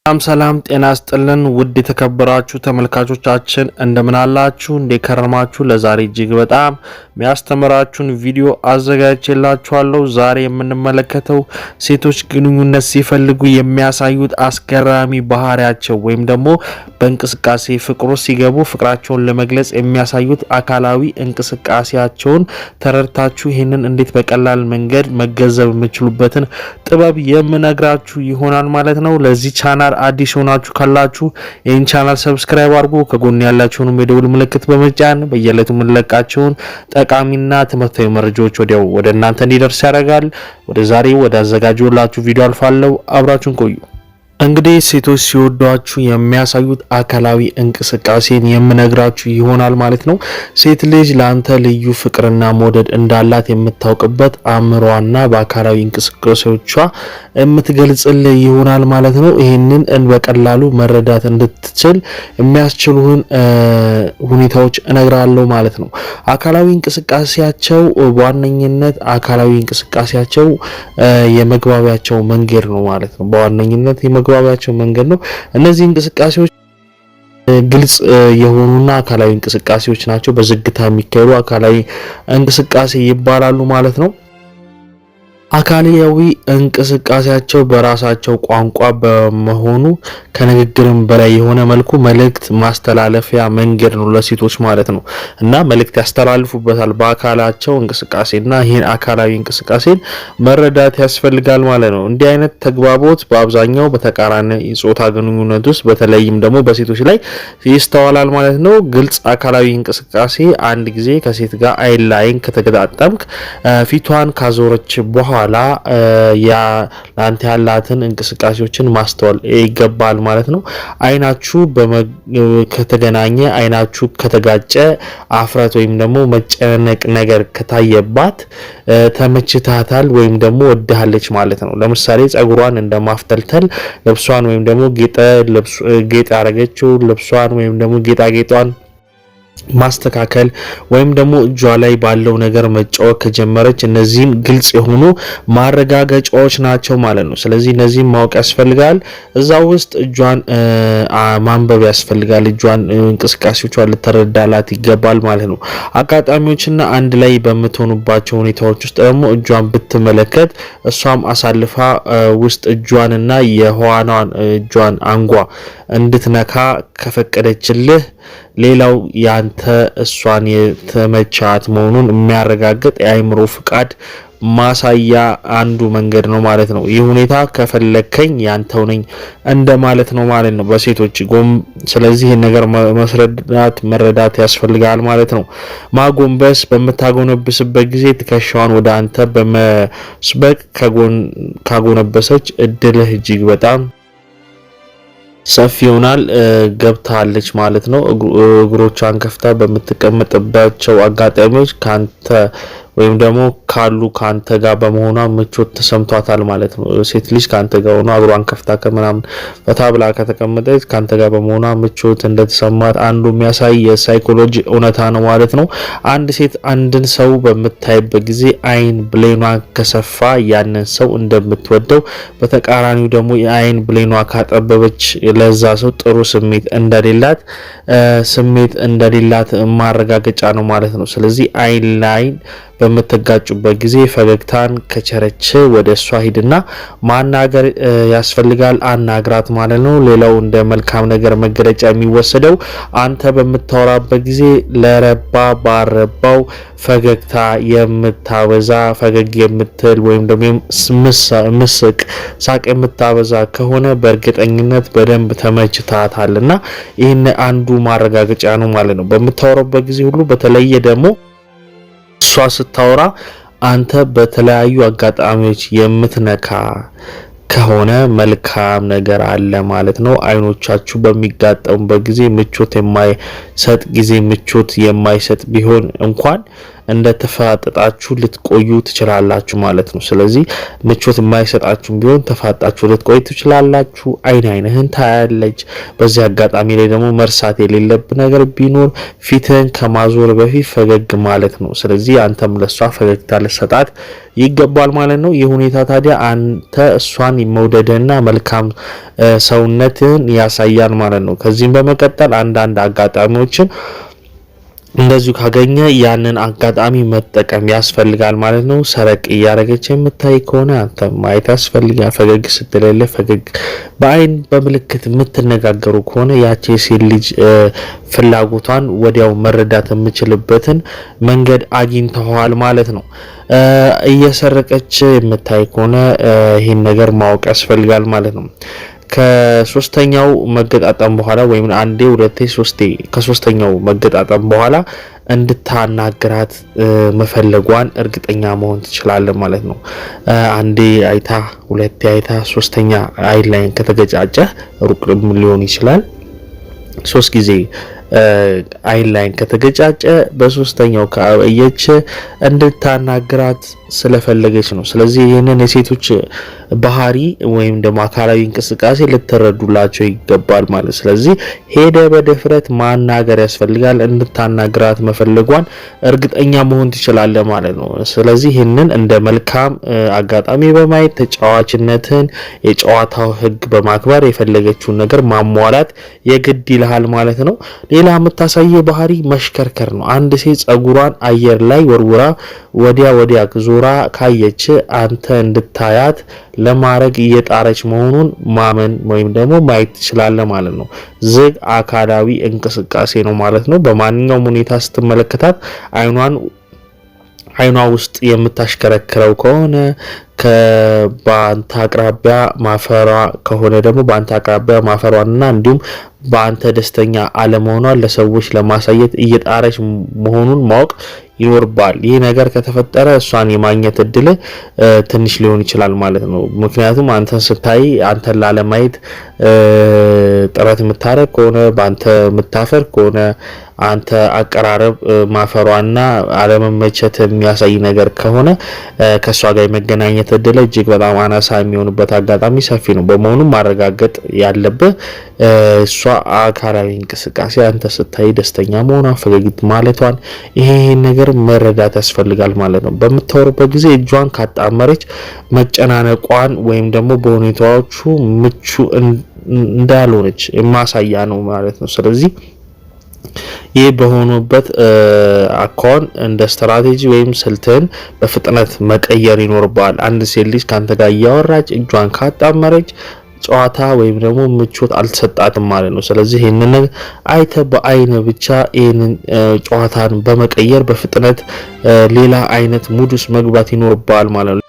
ሰላም ሰላም፣ ጤና ይስጥልን ውድ የተከበራችሁ ተመልካቾቻችን፣ እንደምን አላችሁ? እንዴ ከረማችሁ? ለዛሬ እጅግ በጣም የሚያስተምራችሁን ቪዲዮ አዘጋጅቼላችኋለሁ። ዛሬ የምንመለከተው ሴቶች ግንኙነት ሲፈልጉ የሚያሳዩት አስገራሚ ባህሪያቸው ወይም ደግሞ በእንቅስቃሴ ፍቅሩ ሲገቡ ፍቅራቸውን ለመግለጽ የሚያሳዩት አካላዊ እንቅስቃሴያቸውን ተረድታችሁ ይህንን እንዴት በቀላል መንገድ መገንዘብ የምችሉበትን ጥበብ የምነግራችሁ ይሆናል ማለት ነው። ለዚህ ቻናል አዲስ ሆናችሁ ካላችሁ ይህን channel subscribe አድርጉ። ከጎን ያላችሁንም የደውል ምልክት በመጫን በየዕለቱ የምንለቃቸውን ጠቃሚና ትምህርታዊ መረጃዎች ወዲያው ወደ እናንተ እንዲደርስ ያደርጋል። ወደ ዛሬ ወደ አዘጋጀሁላችሁ ቪዲዮ አልፋለሁ። አብራችሁን ቆዩ። እንግዲህ ሴቶች ሲወዷችሁ የሚያሳዩት አካላዊ እንቅስቃሴን የምነግራችሁ ይሆናል ማለት ነው። ሴት ልጅ ለአንተ ልዩ ፍቅርና መውደድ እንዳላት የምታውቅበት አእምሯና በአካላዊ እንቅስቃሴዎቿ የምትገልጽልህ ይሆናል ማለት ነው። ይህንን በቀላሉ መረዳት እንድትችል የሚያስችሉህን ሁኔታዎች እነግራለሁ ማለት ነው። አካላዊ እንቅስቃሴያቸው በዋነኝነት አካላዊ እንቅስቃሴያቸው የመግባቢያቸው መንገድ ነው ማለት ነው። በዋነኝነት የመግባቢያቸው መንገድ ነው። እነዚህ እንቅስቃሴዎች ግልጽ የሆኑና አካላዊ እንቅስቃሴዎች ናቸው። በዝግታ የሚካሄዱ አካላዊ እንቅስቃሴ ይባላሉ ማለት ነው። አካላዊ እንቅስቃሴያቸው በራሳቸው ቋንቋ በመሆኑ ከንግግርም በላይ የሆነ መልኩ መልእክት ማስተላለፊያ መንገድ ነው ለሴቶች ማለት ነው። እና መልእክት ያስተላልፉበታል በአካላቸው እንቅስቃሴ እና ይህን አካላዊ እንቅስቃሴን መረዳት ያስፈልጋል ማለት ነው። እንዲህ አይነት ተግባቦት በአብዛኛው በተቃራኒ የጾታ ግንኙነት ውስጥ በተለይም ደግሞ በሴቶች ላይ ይስተዋላል ማለት ነው። ግልጽ አካላዊ እንቅስቃሴ አንድ ጊዜ ከሴት ጋር አይን ለአይን ከተገጣጠምክ ፊቷን ካዞረች በኋላ ለአንተ ያላትን እንቅስቃሴዎችን ማስተዋል ይገባል ማለት ነው። አይናችሁ ከተገናኘ፣ አይናችሁ ከተጋጨ፣ አፍረት ወይም ደግሞ መጨነቅ ነገር ከታየባት ተመችታታል ወይም ደግሞ ወድሃለች ማለት ነው። ለምሳሌ ጸጉሯን እንደ ማፍተልተል፣ ልብሷን ወይም ደግሞ ጌጥ ያደረገችው ልብሷን ወይም ደግሞ ጌጣጌጧን ማስተካከል ወይም ደግሞ እጇ ላይ ባለው ነገር መጫወት ከጀመረች እነዚህም ግልጽ የሆኑ ማረጋገጫዎች ናቸው ማለት ነው። ስለዚህ እነዚህም ማወቅ ያስፈልጋል። እዛ ውስጥ እጇን ማንበብ ያስፈልጋል። እጇን እንቅስቃሴዎቿን ልተረዳላት ይገባል ማለት ነው። አጋጣሚዎችና አንድ ላይ በምትሆኑባቸው ሁኔታዎች ውስጥ ደግሞ እጇን ብትመለከት እሷም አሳልፋ ውስጥ እጇንና የህዋኗን እጇን አንጓ እንድትነካ ከፈቀደችልህ ሌላው ያንተ እሷን የተመቻት መሆኑን የሚያረጋግጥ የአእምሮ ፍቃድ ማሳያ አንዱ መንገድ ነው ማለት ነው። ይህ ሁኔታ ከፈለከኝ ያንተው ነኝ እንደማለት ነው ማለት ነው በሴቶች ጎም። ስለዚህ ይህን ነገር መስረዳት መረዳት ያስፈልጋል ማለት ነው። ማጎንበስ በምታጎነብስበት ጊዜ ትከሻዋን ወደ አንተ በመስበቅ ካጎነበሰች እድልህ እጅግ በጣም ሰፊ ይሆናል። ገብታለች ማለት ነው። እግሮቿን ከፍታ በምትቀመጥባቸው አጋጣሚዎች ካንተ ወይም ደግሞ ካሉ ካንተ ጋር በመሆኗ ምቾት ተሰምቷታል ማለት ነው። ሴት ልጅ ካንተ ጋር ሆኖ እግሯን ከፍታ ከምናምን ፈታ ብላ ከተቀመጠች ካንተ ጋር በመሆኗ ምቾት እንደተሰማት አንዱ የሚያሳይ የሳይኮሎጂ እውነታ ነው ማለት ነው። አንድ ሴት አንድን ሰው በምታይበት ጊዜ አይን ብሌኗ ከሰፋ ያንን ሰው እንደምትወደው፣ በተቃራኒው ደግሞ የአይን ብሌኗ ካጠበበች ለዛ ሰው ጥሩ ስሜት እንደሌላት ማረጋገጫ ነው ማለት ነው። ስለዚህ አይን ላይን በምትጋጩበት ጊዜ ፈገግታን ከቸረች ወደ እሷ ሂድና ማናገር ያስፈልጋል። አናግራት ማለት ነው። ሌላው እንደ መልካም ነገር መገለጫ የሚወሰደው አንተ በምታወራበት ጊዜ ለረባ ባረባው ፈገግታ የምታበዛ፣ ፈገግ የምትል ወይም ደግሞ ምስቅ ሳቅ የምታበዛ ከሆነ በእርግጠኝነት በደንብ ተመችታታል እና ይህን አንዱ ማረጋገጫ ነው ማለት ነው። በምታወራበት ጊዜ ሁሉ በተለየ ደግሞ እሷ ስታወራ አንተ በተለያዩ አጋጣሚዎች የምትነካ ከሆነ መልካም ነገር አለ ማለት ነው። አይኖቻችሁ በሚጋጠሙበት ጊዜ ምቾት የማይሰጥ ጊዜ ምቾት የማይሰጥ ቢሆን እንኳን እንደተፋጠጣችሁ ልትቆዩ ትችላላችሁ ማለት ነው። ስለዚህ ምቾት የማይሰጣችሁም ቢሆን ተፋጣችሁ ልትቆዩ ትችላላችሁ። አይን አይንህን ታያለች። በዚህ አጋጣሚ ላይ ደግሞ መርሳት የሌለብህ ነገር ቢኖር ፊትህን ከማዞር በፊት ፈገግ ማለት ነው። ስለዚህ አንተም ለሷ ፈገግታ ልሰጣት ይገባል ማለት ነው። ይህ ሁኔታ ታዲያ አንተ እሷን መውደድህና መልካም ሰውነትህን ያሳያል ማለት ነው። ከዚህም በመቀጠል አንዳንድ አጋጣሚዎችን እንደዚሁ ካገኘ ያንን አጋጣሚ መጠቀም ያስፈልጋል ማለት ነው። ሰረቅ እያደረገች የምታይ ከሆነ አንተ ማየት ያስፈልጋል። ፈገግ ስትልልህ ፈገግ፣ በአይን በምልክት የምትነጋገሩ ከሆነ ያቺ የሴት ልጅ ፍላጎቷን ወዲያው መረዳት የምችልበትን መንገድ አግኝተዋል ማለት ነው። እየሰረቀች የምታይ ከሆነ ይህን ነገር ማወቅ ያስፈልጋል ማለት ነው። ከሶስተኛው መገጣጠም በኋላ ወይም አንዴ፣ ሁለቴ፣ ሶስቴ፣ ከሶስተኛው መገጣጠም በኋላ እንድታናግራት መፈለጓን እርግጠኛ መሆን ትችላለህ ማለት ነው። አንዴ አይታ፣ ሁለቴ አይታ፣ ሶስተኛ አይን ላይን ከተገጫጨ፣ ሩቅ ሊሆን ይችላል። 3 ጊዜ አይን ላይን ከተገጫጨ፣ በሶስተኛው ካየች እንድታናግራት ስለፈለገች ነው። ስለዚህ ይህንን የሴቶች ባህሪ ወይም ደግሞ አካላዊ እንቅስቃሴ ልትረዱላቸው ይገባል ማለት። ስለዚህ ሄደ በድፍረት ማናገር ያስፈልጋል። እንድታናግራት መፈለጓን እርግጠኛ መሆን ትችላለህ ማለት ነው። ስለዚህ ይህንን እንደ መልካም አጋጣሚ በማየት ተጫዋችነትን የጨዋታው ሕግ በማክበር የፈለገችውን ነገር ማሟላት የግድ ይልሃል ማለት ነው። ሌላ የምታሳየው ባህሪ መሽከርከር ነው። አንድ ሴት ጸጉሯን አየር ላይ ወርውራ ወዲያ ወዲያ ዞራ ካየች አንተ እንድታያት ለማድረግ እየጣረች መሆኑን ማመን ወይም ደግሞ ማየት ትችላለህ ማለት ነው። ዝግ አካላዊ እንቅስቃሴ ነው ማለት ነው። በማንኛውም ሁኔታ ስትመለከታት አይኗ ውስጥ የምታሽከረክረው ከሆነ፣ በአንተ አቅራቢያ ማፈሯ ከሆነ ደግሞ በአንተ አቅራቢያ ማፈሯንና እንዲሁም በአንተ ደስተኛ አለመሆኗን ለሰዎች ለማሳየት እየጣረች መሆኑን ማወቅ ይኖርባል። ይህ ነገር ከተፈጠረ እሷን የማግኘት እድል ትንሽ ሊሆን ይችላል ማለት ነው። ምክንያቱም አንተን ስታይ አንተን ላለማየት ጥረት የምታደርግ ከሆነ፣ በአንተ የምታፈር ከሆነ፣ አንተ አቀራረብ ማፈሯና አለመመቸት የሚያሳይ ነገር ከሆነ ከእሷ ጋር የመገናኘት እድል እጅግ በጣም አናሳ የሚሆንበት አጋጣሚ ሰፊ ነው። በመሆኑም ማረጋገጥ ያለብህ እሷ አካላዊ እንቅስቃሴ አንተ ስታይ ደስተኛ መሆኗን፣ ፈገግ ማለቷን ይሄን ነገር መረዳት ያስፈልጋል ማለት ነው። በምታወሩበት ጊዜ እጇን ካጣመረች መጨናነቋን ወይም ደግሞ በሁኔታዎቹ ምቹ እንዳልሆነች ማሳያ ነው ማለት ነው። ስለዚህ ይህ በሆኑበት አኳኋን እንደ ስትራቴጂ ወይም ስልትህን በፍጥነት መቀየር ይኖርብሃል። አንድ ሴት ልጅ ከአንተ ጋር እያወራች እጇን ካጣመረች ጨዋታ ወይም ደግሞ ምቾት አልተሰጣትም ማለት ነው። ስለዚህ ይህንን አይተ በአይን ብቻ ይህንን ጨዋታን በመቀየር በፍጥነት ሌላ አይነት mood ውስጥ መግባት ይኖርብሃል ማለት ነው።